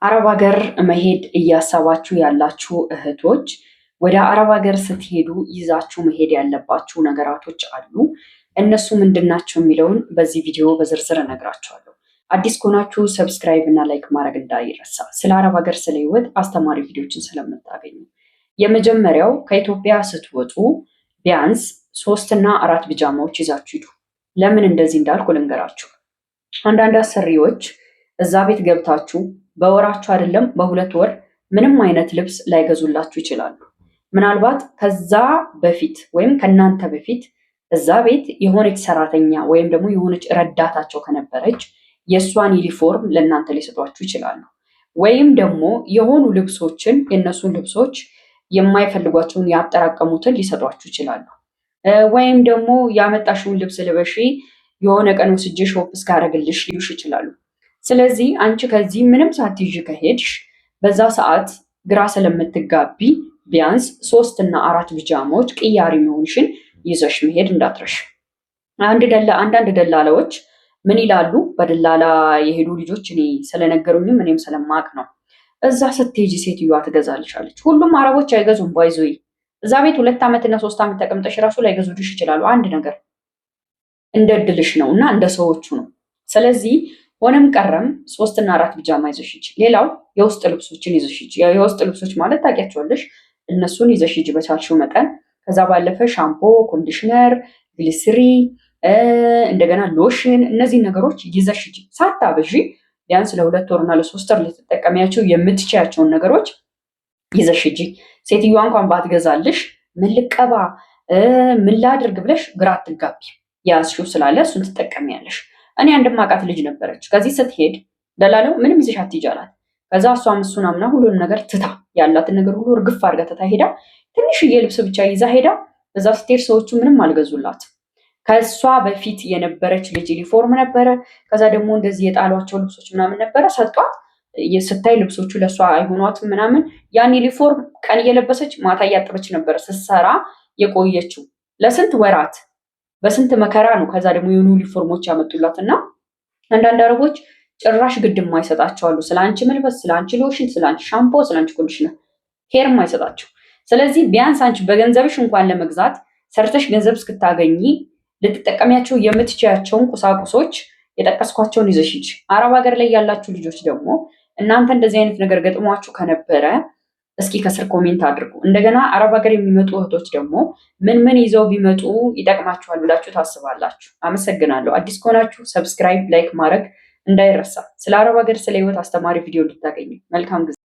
አረብ ሀገር መሄድ እያሰባችሁ ያላችሁ እህቶች፣ ወደ አረብ ሀገር ስትሄዱ ይዛችሁ መሄድ ያለባችሁ ነገራቶች አሉ። እነሱ ምንድናቸው የሚለውን በዚህ ቪዲዮ በዝርዝር እነግራችኋለሁ። አዲስ ከሆናችሁ subscribe እና like ማድረግ እንዳይረሳ። ስለ አረብ ሀገር፣ ስለ ህይወት አስተማሪ ቪዲዮችን ስለምታገኙ። የመጀመሪያው፣ ከኢትዮጵያ ስትወጡ ቢያንስ 3 እና 4 ቢጃማዎች ይዛችሁ ሂዱ። ለምን እንደዚህ እንዳልኩ ልንገራችሁ። አንዳንድ አሰሪዎች እዛ ቤት ገብታችሁ በወራችሁ አይደለም በ2 ወር ምንም አይነት ልብስ ላይገዙላችሁ ይችላሉ። ምናልባት ከዛ በፊት ወይም ከእናንተ በፊት እዛ ቤት የሆነች ሰራተኛ ወይም ደግሞ የሆነች ረዳታቸው ከነበረች የእሷን ዩኒፎርም ለእናንተ ሊሰጧችሁ ይችላሉ። ወይም ደግሞ የሆኑ ልብሶችን፣ የእነሱን ልብሶች የማይፈልጓቸውን ያጠራቀሙትን ሊሰጧችሁ ይችላሉ። ወይም ደግሞ ያመጣሽውን ልብስ ልበሺ፣ የሆነ ቀን ወስጄ shop እስካደርግልሽ ሊሉሽ ይችላሉ። ስለዚህ አንቺ ከዚህ ምንም ሳትይዥ ከሄድሽ በዛ ሰዓት ግራ ስለምትጋቢ ቢያንስ 3 እና 4 ቢጃማዎች ቅያሪ መሆንሽን ይዘሽ መሄድ እንዳትረሽ። አንዳንድ ደላላዎች ምን ይላሉ? በደላላ የሄዱ ልጆች እኔ ስለነገሩኝም እኔም ስለማቅ ነው። እዛ ስትሄጂ ሴትዮዋ ትገዛልሻለች። ሁሉም አረቦች አይገዙም። By the way፣ እዛ ቤት 2 ዓመትና 3 ዓመት ተቀምጠሽ ራሱ ላይገዙልሽ ይችላሉ። አንድ ነገር እንደ እድልሽ ነው እና እንደ ሰዎቹ ነው። ስለዚህ ሆነም ቀረም 3 እና 4 ቢጃማ ይዘሽ ሂጂ። ሌላው የውስጥ ልብሶችን ይዘሽ ሂጂ። የውስጥ ልብሶች ማለት ታውቂያቸዋለሽ። እነሱን ይዘሽ ሂጂ በቻልሽው መጠን። ከዛ ባለፈ ሻምፖ፣ conditioner፣ ግሊስሪ፣ እንደገና ሎሽን፣ እነዚህን ነገሮች ይዘሽ ሂጂ። ሳታበዢ ቢያንስ ለ2 ወርና ለ3 ወር ልትጠቀሚያቸው የምትችያቸውን ነገሮች ይዘሽ ሂጂ። ሴትዮዋ እንኳን ባትገዛልሽ ምን ልቀባ፣ ምን ላድርግ ብለሽ ግራ አትጋቢ። የያዝሽው ስላለ እሱን ትጠቀሚያለሽ። እኔ አንድ ማቃት ልጅ ነበረች። ከዚህ ስትሄድ ደላለው ምንም ይዘሽ አትሂጂ አላት። ከዛ እሷም እሱን አምና ሁሉንም ነገር ትታ፣ ያላትን ነገር ሁሉ እርግፍ አድርጋ ትታ ሄዳ ትንሽዬ ልብስ ብቻ ይዛ ሄዳ እዛ ስትሄድ ሰዎቹ ምንም አልገዙላት። ከእሷ በፊት የነበረች ልጅ ዩኒፎርም ነበረ። ከዛ ደግሞ እንደዚህ የጣሏቸው ልብሶች ምናምን ነበረ፣ ሰጧት። ስታይ ልብሶቹ ለእሷ አይሆኗትም ምናምን። ያን ዩኒፎርም ቀን እየለበሰች ማታ እያጠበች ነበረ ስትሰራ የቆየችው ለስንት ወራት፣ በስንት መከራ ነው። ከዛ ደግሞ የሆኑ ዩኒፎርሞች ያመጡላት። እና አንዳንድ አረቦች ጭራሽ ግድ የማይሰጣቸው አሉ። ስለ አንቺ መልበስ፣ ስለ አንቺ ሎሽን፣ ስለ አንቺ ሻምፖ፣ ስለ አንቺ conditioner care የማይሰጣቸው። ስለዚህ ቢያንስ አንቺ በገንዘብሽ እንኳን ለመግዛት ሰርተሽ ገንዘብ እስክታገኚ ልትጠቀሚያቸው የምትችያቸውን ቁሳቁሶች የጠቀስኳቸውን ይዘሽ ሂጂ። አረብ ሀገር ላይ ያላችሁ ልጆች ደግሞ እናንተ እንደዚህ አይነት ነገር ገጥሟችሁ ከነበረ እስኪ ከስር comment አድርጉ። እንደገና አረብ ሀገር የሚመጡ እህቶች ደግሞ ምን ምን ይዘው ቢመጡ ይጠቅማችኋል ብላችሁ ታስባላችሁ? አመሰግናለሁ። አዲስ ከሆናችሁ subscribe፣ like ማድረግ እንዳይረሳ። ስለ አረብ ሀገር፣ ስለ ህይወት አስተማሪ ቪዲዮ እንድታገኙ። መልካም ጊዜ።